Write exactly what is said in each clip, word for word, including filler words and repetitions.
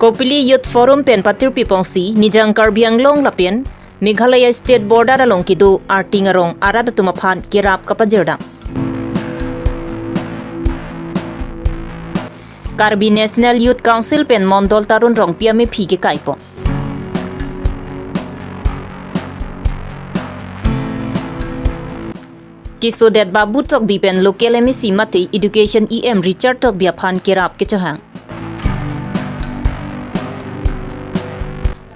Kopili Youth Forum pen patirpi pongsi Nijang Karbi Anglong lapen Meghalaya State Border along kedo Arting arong arat atum aphan kerap kapajirdam. Karbi National Youth Council pen Mondol Tarun Rongpi amephi kekaipon. Kesodet Babu Tokbi pen local M A C mate Education E M Richard Tokbi aphan kerap kechohang.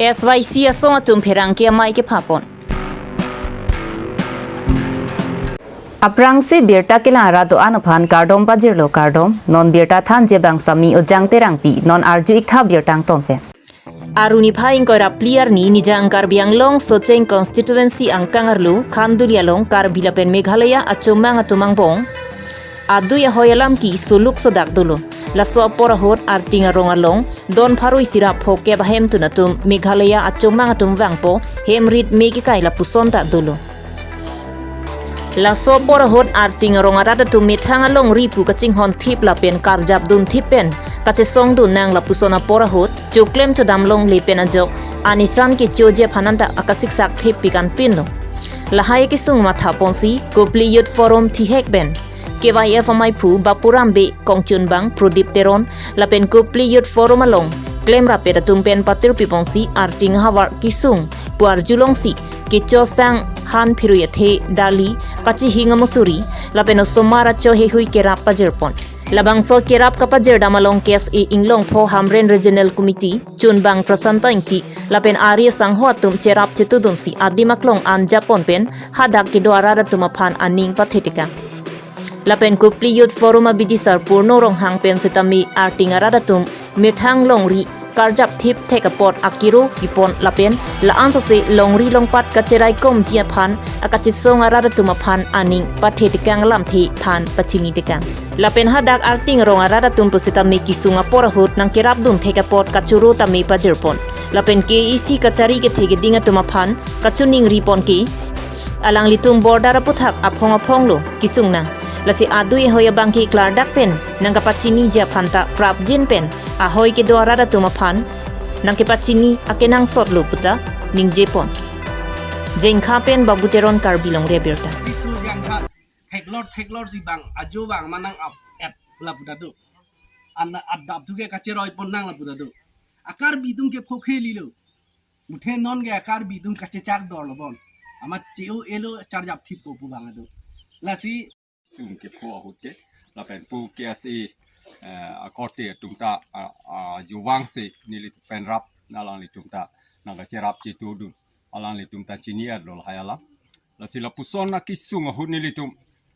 S Y C asong atum pherangke amei kephapon. Aphrangsi birta kelang arat do-an aphan kardom pajirlo, kardom. Non birta thanji abang Sami Ojang Terangpi, non arju-ik tha birta angton pen. Aruni phai ingkoi ra phli arni Nijang Karbi Anglong Socheng constituency angkang arlo Khanduli along Karbi lapen Meghalaya achomang atum angbong adui ahoi alam keso luk sodak dolo. Laso apor ahut Arting arong along don pharo isi ra phokep ahemtun atum Meghalaya achomang atum vangpo, hem rit me kekai lapuson ta dolo. Laso apor ahut Arting arong arat atum methang alongri pu kachinghon thip lapen karjap dun thip pen kachesong dun nang lapuson apor ahut choklem chodam longle pen ajok anisan kechoji aphan anta akasiksak thip pikan pinlo. Lahai kesung matha ponsi Kopili Youth Forum thihek pen K Y F amaiphu Bapuram Bey, kongchunbang Prodip Teron lapen Kopili Youth Forum along klemrap pet atum pen patirpi pongsi Arting ahavar kesung pu arjulongsi kecho sang han phirui athe dali kachihing amosuri lapen osomar achohehui kerap pajirpon. Labangso kerap kapajirdam along K S A Inglongpho Hamren Regional Committee chunbang Prasanta Ingti lapen ari asangho atum cherap chetudunsi adim aklong an japon pen hadak kedo arat atum aphan aning pathetekang. Lapen Kopili Youth Forum abidisar Purno Ronghang pen setame Arting arat atum methang longri karjap thip thek apot akiro kipon lapen la-an sose longri longpat kacheraikomji aphan akachesong arat atum aphan aning pathetekang lamthe than pachinitekang. Lapen hadak Arting arong arat atum pusitame kesung apor ahut nangkerap dun thek apot kachoro tame pajirpon. Lapen K A A C kachari kethe keding atum aphan kachuningripon ke alanglitum border aputhak aphong aphonglo kesung nang. Lasi adui ahoi abang ke klardak pen nangkapachiniji aphan ta prapjin pen ahoi kedo arat atum aphan nangkepachini akenangsotlo puta ningjepon. Jengkha pen Babu Teron, Karbi Longri Abirta. Isu jangkha theklor theklor si bang ajo bang manang ap et lapu ta do. An adap tu ke kacheroipon nang lapu ta do. Akarbi atum ke phokhe lilo. Muthe non ke Karbi atum kachechak dor lobon. Amat cheo elo charjap thippo pu bang ado. Lasi sung kepho ahut ke lapen pu K S A, eh, akorte atum ta, a, a, juvang se nelitum pen rap, alanglitum ta nangkacherap chetudun, alanglitum ta chini-etlo lahai alam. Lasi lapuson akesung ahut nelitum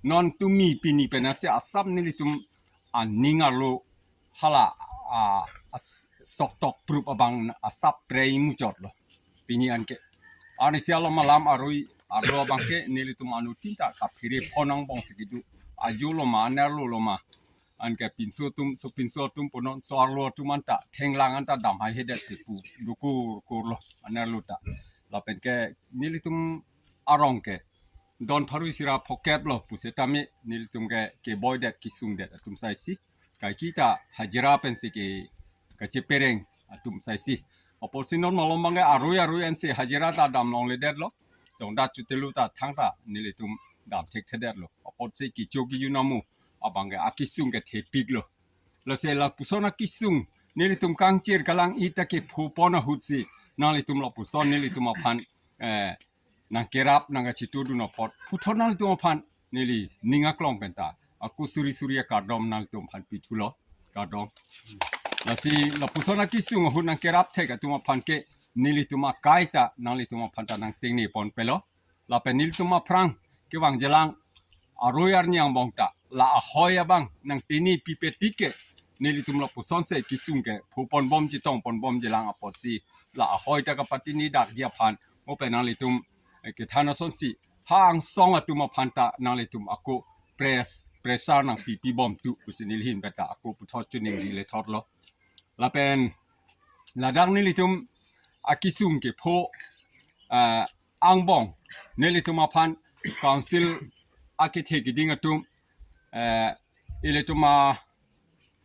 non tumi pini penasi asap nelitum aning arlo hala, a, as-, soktok prup abang asap prei muchotlo. Pini anke. Arnisi alom alam arui arlo abang ke nelitum anuttin ta kaphere phonang bong segitu. Ajo loma, anerlo loma. Anke pinso atum, sopinso atum punon, so-arlo atum anta, thenglang anta dam haihedet si pu, dukur kurlo, anerlo ta. Lapen ke nelitum arong ke don pharo isi ra phokeplo pusetame nelitum ke keboidet kesungdet atum saisi. Kaike ta hajira pensi ke kachepereng atum saisi. Apotsi non malom abang ke arui arui ansi hajira ta dam longledetlo. Jongda chutelu ta thangta nelitum dam thekthedetlo. Apotsi kecho kejun amu abang ke akesung ke thepiklo. Lasi lapuson akesung nelitum kangchir kalang-i ta kephopon ahutsi nanglitum lapuson nelitum aphan, eh, nangkerap nangkachetudun apot puthot nanglitum aphan neli ning aklong penta ako suri suri akardom nanglitum aphan pithulo, kardom. Lasi lapuson akesung ahut nangkerap thek atum aphan ke nelitum akai ta nanglitum aphan ta nangtengnepon pelo. Lapen nelitum aphrang kevang jelang arui arni angbong ta la ahoi abang nangtini pipe tik ke nelitum lapuson se kesung ke phopon bomji tongpon bomji lang apotsi la ahoi ta kapatini dakji aphan mo pen nanglitum, eh, kethan asonsi ha angsong atum aphan ta nanglitum ako press, pressure nangpipi bomtu pusi neli ahin penta ako puthot chuningri lethotlo. Lapen ladak nelitum akesung kepho, ah, angbong nelitum aphan council akethe keding atum, eh, ilitum a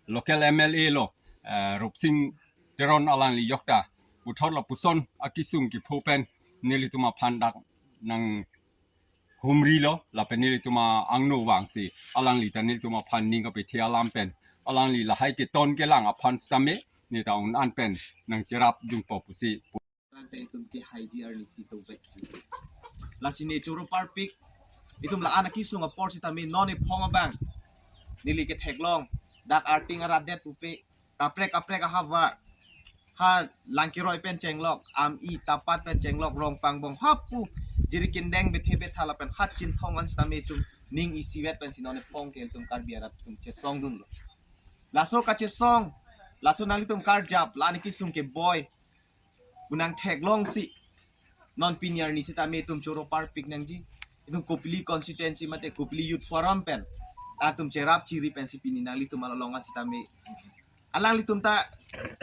local M L A lo, eh, Rupsing Ron alangli jokta puthot lapuson akesung kepho pen nelitum aphan dak nanghumrilo, lapen nelitum angno vangsi alangli ta nelitum aphan ning kapethe alam pen alangli lahai keton kelang aphan sitame neta un-an pen nangcherapdunpo pusi. Tangte itum ke hai G R ni si to bet. Lasi ne choro parpik. Itum la-an akesung apor sitame non ephong abang neli ketheklong dak arting arat det pupe, kaprek kaprek ahavar, ha Langkeroi pen chenglok, Ami, Tapat pen chenglok, Rongpangbong, hapu jiri kindeng bethe betha lapen ha Chinthong an sitame itum ning isivet pensi non ephong ke itum Karbi arat itum chesongdunlo. Laso kachesong, laso nanglitum karjap, la-an akesung ke boi, unang theklongsi non pini arni sitame itum choro parpik nangji. Itum Kopili constituency mate Kopili Youth Forum pen atum cherap chiri pensi pini nanglitum along an sitame alanglitum ta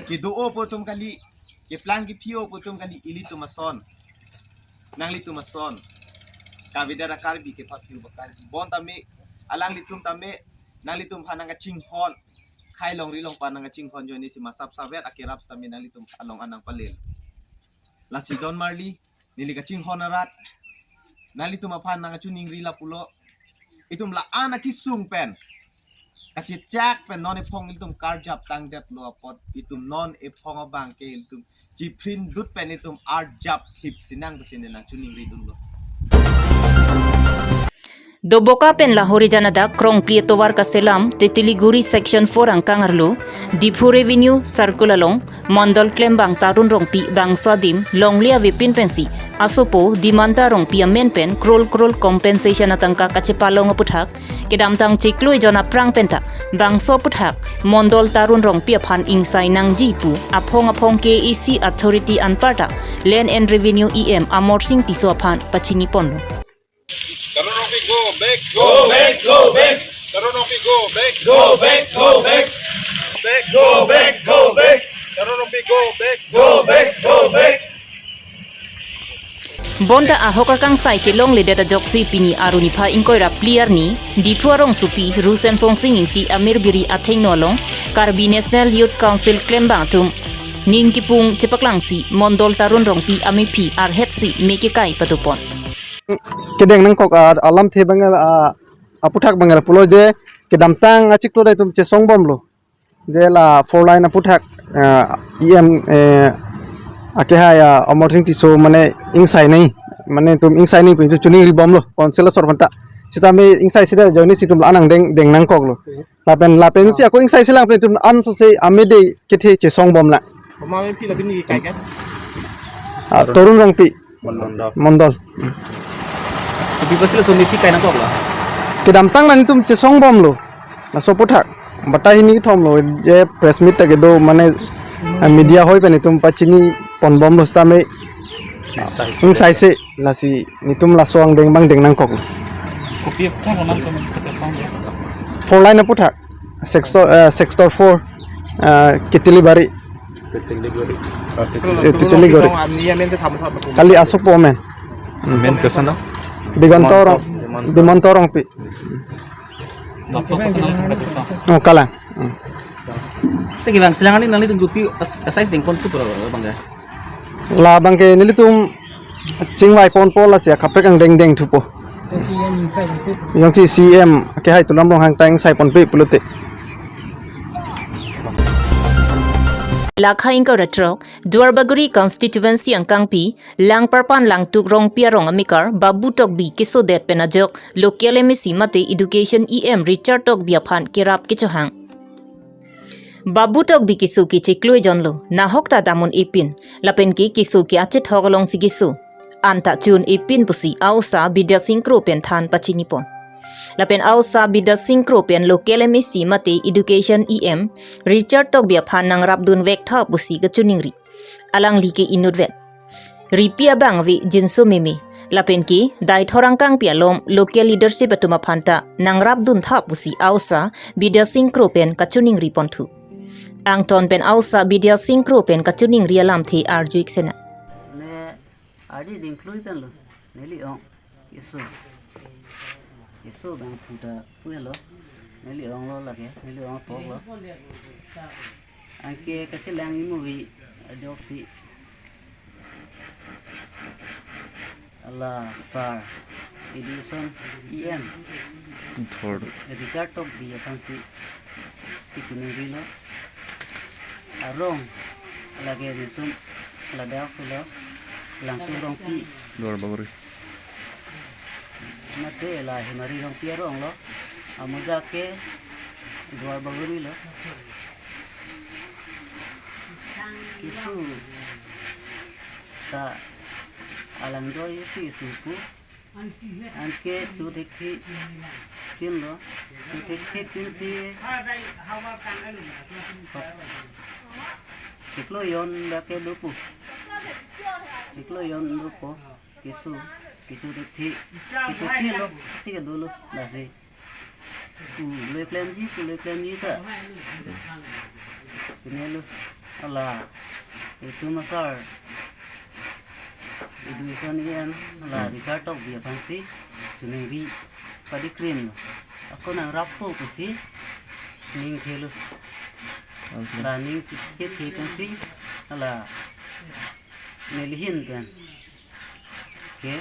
kedo-o pu atum kali, keplang kephi-o pu atum kali, ilitum ason, nanglitum ason, kavedet a-Karbi kepathu bakal bon tame, alanglitum tame nanglitum aphan nangkachinghon, khai longri longpa nangkachinghon ajoine si masap savet akerap sitame nanglitum along an nangpalel. Lasi don marli, neli kachinghon arat, nanglitum aphan nangkachiningri lapulo, itum la-an akesung pen kachechak pen non ephong ilitum karjap tangdetlo apot itum non ephong abang ke ilitum chiprin dut pen itum arjap thip sinang pusi ne nangchiningridunlo. Doboka pen Lahorijan adak Krongpli atovar kaselam Tetiliguri Section four angkang arlo, Diphu Revenue Circle along, Mondol klembang Tarun Rongpi bangso adim longle avepin pensi asopo Dimanta Rongpi amen pen crore crore compensation atangka kachepalong aputhak, kedamtang chiklo ejon aphrang penta bangso aputhak Mondol Tarun Rongpi aphan ingsai nangji pu aphong aphong K A A C authority anparta Land and Revenue E M Amarsing Tisso aphan pachiniponlo. Tarun Rongpi, go back, go back, go back. Tarun Rongpi, go back, go back, go back. Back, go back, go back. Tarun Rongpi, go back, go back, go back. Bonta ahok akangsai kelongledet ajoksi pini Arni pha ingkoi ra phli arni, Diphu arongsopi Ru Semsonsing Ingti Amir Biri athengno along Karbi National Youth Council klembang atum ning kipung chepaklangsi Mondol Tarun Rongpi amephi arhetsi me kekai padopon. Kedeng nangkok, ah, alamthe abang, ah, aputhak abang pulo je kedamtang achiklo dai itum chesongbomlo. Je la four lane aputhak, ah, E M, eh, akehai, ah, Amarsing Tisso mane ingsai nai, mane itum ingsai nai pu itum chiningribomlo, council asor aphanta. Sitame ingsaisi dai ajoine si itum la-an angdeng deng nangkoklo. Lapen, lapen si ako ingsaisi lang pen itum an so se amede kethe chesongbomlang. Mama amephi la pini kai kai? Ah, Tarun Rongpi. Mondol. Mondol. Kopi apotsi laso amephi kai nangkoklo? Kedamtang nangtum chesongbomlo. Laso aputhak. Batai hini kethomlo je press meet ta kedo mane, ah, media hoi pen itum pachiniponbomlo sitame. Ingsaisi. Lasi netum laso angdeng abang deng nangkok. Kopi apotlo nangtum kachesong ya? Four lane aputhak. Sector, eh, sector four, eh, Ketilibari. Ketilibari. Eh, Ketilibari. Kali asopo amen. Amen kosonlo? Digonto Rong, Dimonto Rongpi. Laso kosonlo nangtum kachesong? Oh, kalang. Hmm. Te kevang selang ani nanglitum kopi as-, asai dengpon thu pro bang ya? Labang ke nelitum chingvaiponpo lasi akaprek angdeng dengthupo. Jongsi C M akehai Tuliram Ronghang ta ingsaiponpe pulote. Lakha ingkoi ra throk, Duarbagori constituency angkangpi, Langparpan Langtuk Rongpi arong amekar, Babu Tokbi kesodet pen ajok, local M A C mate Education E M Richard Tokbi aphan kerap kechohang. Babu Tokbi keso ke chiklo ejonlo, nahok ta dam un-epin, lapen ke keso ke achethok alongsi keso. Anta chun-epin pusi aosa Bidya Sing Kro pen than pachinipon. Lapen aosa Bidya Sing Kro pen local M A C mate Education E M Richard Tokbi aphan nangrapdun vek tha pusi kachiningri. Alangli ke inutvet. Ripi abang ave jinso meme. Lapen ke Deithor angkangpi along local leadership atum aphanta nangrapdun tha pusi aosa Bidya Sing Kro pen kachiningriponthu. Angton pen aosa Bidya Sing Kro pen kachiningri alamthe arju-ik sena. Ne ardi dingklui penlo. Neli ong. Keso. Keso abang thu ta pu helo. Neli onglo lake. Neli ong apoklo. Anke kachelang imuvi ajoksi hala sir, Education E M, Thor. Richard Tokbi aphansi kachiningri lo. Arong lake netum ladak pulo Langtuk Rongpi. Duar Bagori. Mate la Hemari Rongpi arong lo. Amoja ke Duar Bagori lo. Keso ta alangjoi si supu. Anke chothekthe pinlo. Chothekthe pinsi chiklo jon lake dopo. Chiklo jon dopo. Keso, kechothekthe, kechochelo, si kedolo, lasi. Pu loi klemji, pu loi klemji ta. Pinelo, hala, itum asar, Education E M, hala, Richard Tokbi aphansi, chiningri, padikrim lo. Ako nangrappo pusi, ningthelo. Hala, ningchethe pensi, hala, nelihin pen. Okay.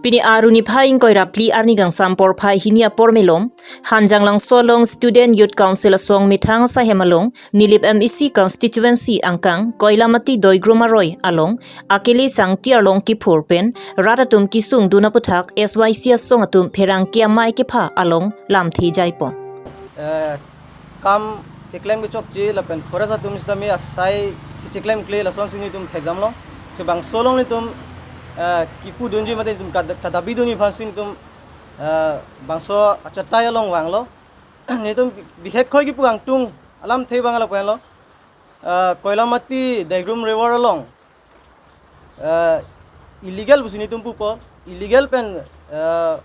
Pini arni phai ingkoi ra phli arni kangsam porphai hini apor malom, Hanjanglangso along Student Youth Council asong methang sahem along, Nilip M A C constituency angkang, Koilamati Doigrum aroi along, akele sangti arlong kiphur pen, rat atum kesung dun aputhak S Y C asong atum pherangke amei kepha along lamthe jaipon. Eh, kam keklem kechokche lapen forest atum sitame asai kacheklemkle lasonsi netum thekdamlo. Si bangso along netum, eh, kipu dunji mate netum kad-, kadabi dunji aphansi netum, eh, bangso achatai along vanglo. Netum bi-, bihek khoi kipu angtung alamthe vanglo pen lo. Eh, Koilamati Doigrum River along, eh, illegal pusi netum pupo, illegal pen, eh,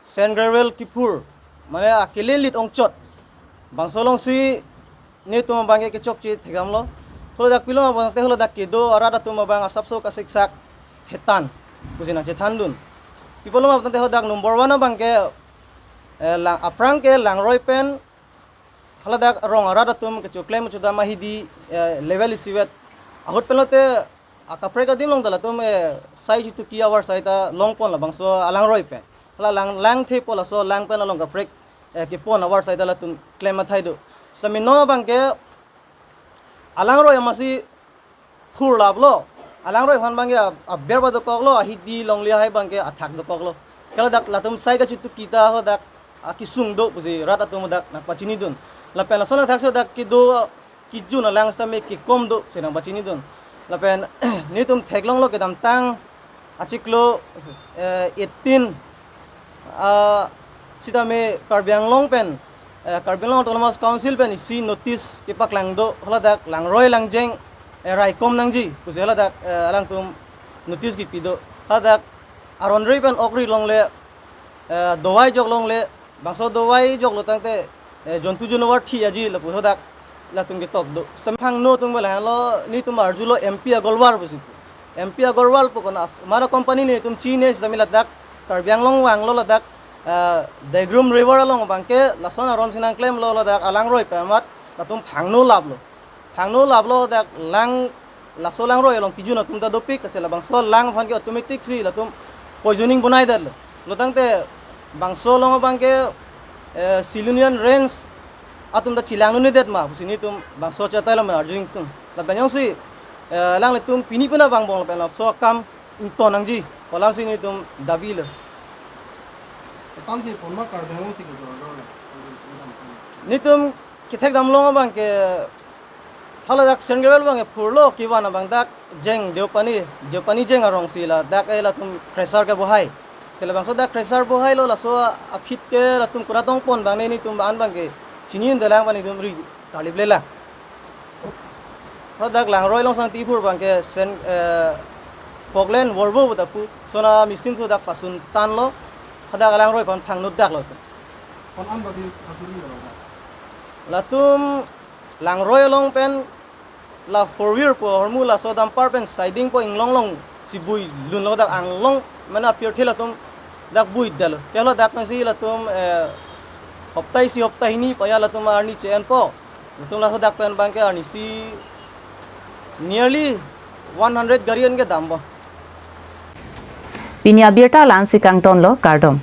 sand gravel kiphur, mane akele lit ongchot. Bangso alongsi netum abangke kechokche thekdamlo. Holodak pilom abangte holodak kedo arat atum abang asapso kasiksak thetan pusi nangchethandun. Pi pulo ma abangte holodak number one abangke, eh, lang, aphrang ke Langroi pen haladak arong arat atum kechoklem chodam ahidi, eh, level isivet. Ahut pen lote akaprek adim along ta latum, eh, sai chituki avarsai ta longpon labangso alangroi pen. Hala lang, langthepo laso lang pen along kaprek, eh, kepon avarsai ta latum klem athai do. Sitame non abangke alangroi amatsi phurlaplo. Alangroi aphan abangke a-, aber ba dokoklo, ahidi longle hai abangke athak dokoklo. Ke ladak latum sai kachituki ta haladak akesung do pusi rat atum dak nangpachinidun. Lapen lason athaksi dak kedo kejun alang sitame kekom do pusi nangpachinidun. Lapen netum theklonglo kedamtang achiklo, eh, eighteen, ah, sitame Karbi Anglong pen, eh, Karbi Anglong Autonomous Council pen isi notice kepaklang do, haladak langroi langjeng, eh, raikom nangji pusi haladak, eh, alangtum notice kipi do. Haladak aron ri pen okri longle, eh, dawai jok longle, bangso dawai joklo tangte, eh, jontu janwar thi aji lapu haladak latum ketok do. Sitame phangno atum bela lo, netum arjulo M P Agarwal pusi. M P Agarwal pu kona mana company netum chine sitame ladak Karbi Anglong vanglo ladak, eh, Doigrum River along abangke lason aronsi nangklemlo ladak alangroi pen amat latum phangno laplo. Phangno laplo dak lang laso langroi along kejun atum ta dopik, kasi labangso lang aphan ke automatic si latum poisoning bonai detlo. Lo tangte bangso along abangke, eh, Silonijan Range atum ta chelang nune det ma pusi netum bangso achatai along arju ingtung. Lapen jongsi, eh, alanglitum pini pina vangbom lapen laso akam ington nangji pu alamsi netum dabilo. Tangsi ponma Karbi Anglong si kejor dor lo. Netum kethekdam long abangke haladak sand gravel abangke phurlo kevan abang dak jeng Deopani, Deopani jeng arongsi ladak, eh, latum crusher kebohai. Si labangso dak crusher bohailo, laso a-feet ke latum kura tongpon abang netum an abangke chini-un detlang, panitum ri tarlip lelang. Haladak langroi along sangti phur abangke sen, eh, Falkland Volvo puta pu, sona machine so dak pasun tanlo, hadak alangroi aphan phangno daklo. Kon an basi, basi ni lo. Latum langroi along pen la four wheeler pu ahormu laso dumper pen siding pu inglong along si bui lunlo, dak anglong mane apirthe latum dak bui detlo. Ke haladak pensi latum, eh, Hopta isi hopta hini paya latum arni che-enpo. Latum laso dak pen abangke arnisi nearly one hundred gari an kedampo. Pini abirta la-ansi kangtonlo, kardom.